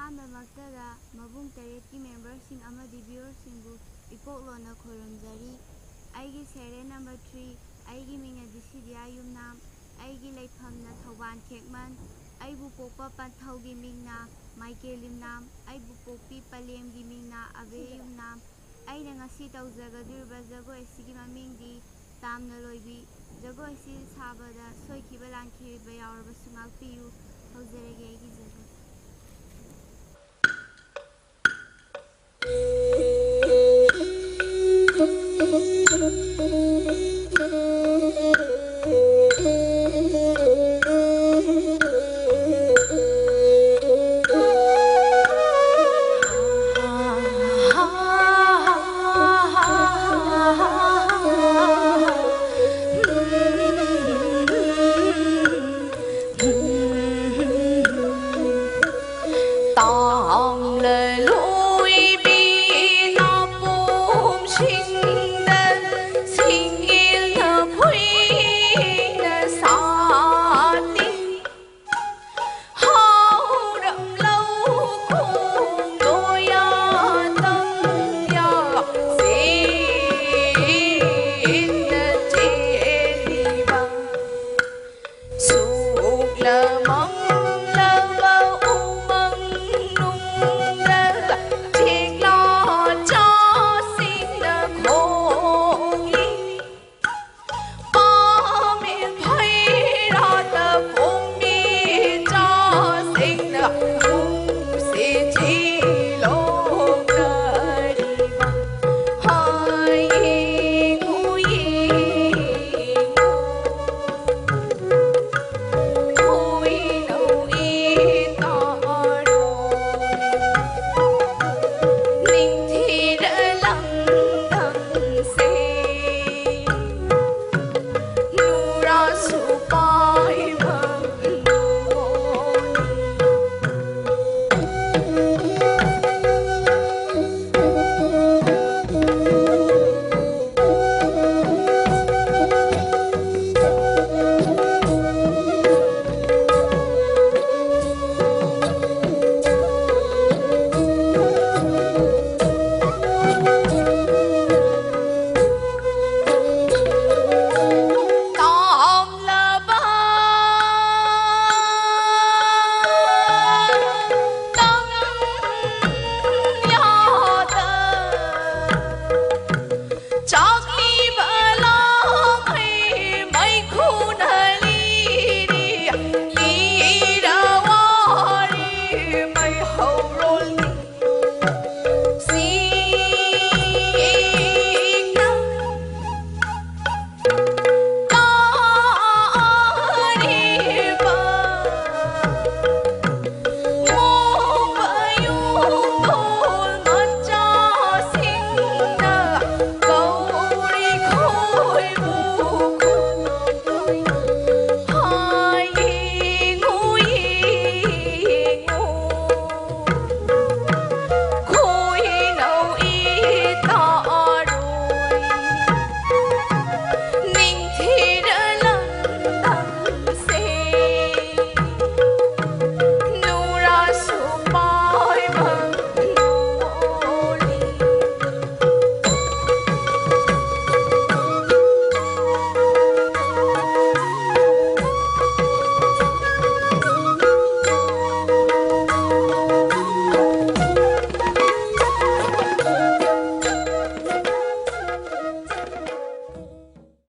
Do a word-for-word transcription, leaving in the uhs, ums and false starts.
ꯑꯍꯥꯟꯕꯃꯛꯇꯗ ꯃꯕꯨꯡ ꯇꯔꯦꯠꯀꯤ ꯃꯦꯝꯕꯔꯁꯤꯡ ꯑꯃꯗꯤ ꯚ꯭ꯌꯨꯋꯔꯁꯤꯡꯕꯨ ꯏꯄꯣꯛꯂꯣꯟꯅ ꯈꯣꯏꯔꯨꯝꯖꯔꯤ꯫ ꯑꯩꯒꯤ ꯁꯦꯔꯤꯌꯦꯜ ꯅꯝꯕꯔ ꯊ꯭ꯔꯤ, ꯑꯩꯒꯤ ꯃꯤꯡꯅ ꯗꯤꯁꯤꯗꯤꯌꯥ ꯌꯨꯝꯅꯥꯝ, ꯑꯩꯒꯤ ꯂꯩꯐꯝꯅ ꯊꯧꯕꯥꯜ ꯈꯦꯛꯃꯟ, ꯑꯩꯕꯨ ꯄꯣꯛꯄ ꯄꯟꯊꯧꯒꯤ ꯃꯤꯡꯅ ꯃꯥꯏꯀꯦꯜ ꯌꯨꯝꯅꯥꯝ, ꯑꯩꯕꯨ ꯄꯣꯛꯄꯤ ꯄꯂꯦꯝꯒꯤ ꯃꯤꯡꯅ ꯑꯕꯦ ꯌꯨꯝꯅꯥꯝ꯫ ꯑꯩꯅ ꯉꯁꯤ ꯇꯧꯖꯒꯗꯧꯔꯤꯕ ꯖꯒꯣꯏ ꯑꯁꯤꯒꯤ ꯃꯃꯤꯡꯗꯤ ꯇꯥꯝꯅ ꯂꯣꯏꯕꯤ꯫ ꯖꯒꯣꯏ ꯑꯁꯤ ꯁꯥꯕꯗ ꯁꯣꯏꯈꯤꯕ ꯂꯥꯟꯈꯤꯕ ꯌꯥꯎꯔꯕꯁꯨ ꯉꯥꯛꯄꯤꯌꯨ꯫ ꯍꯧꯖꯔꯒꯦ ꯑꯩꯒꯤ ꯖꯒꯣꯏ꯫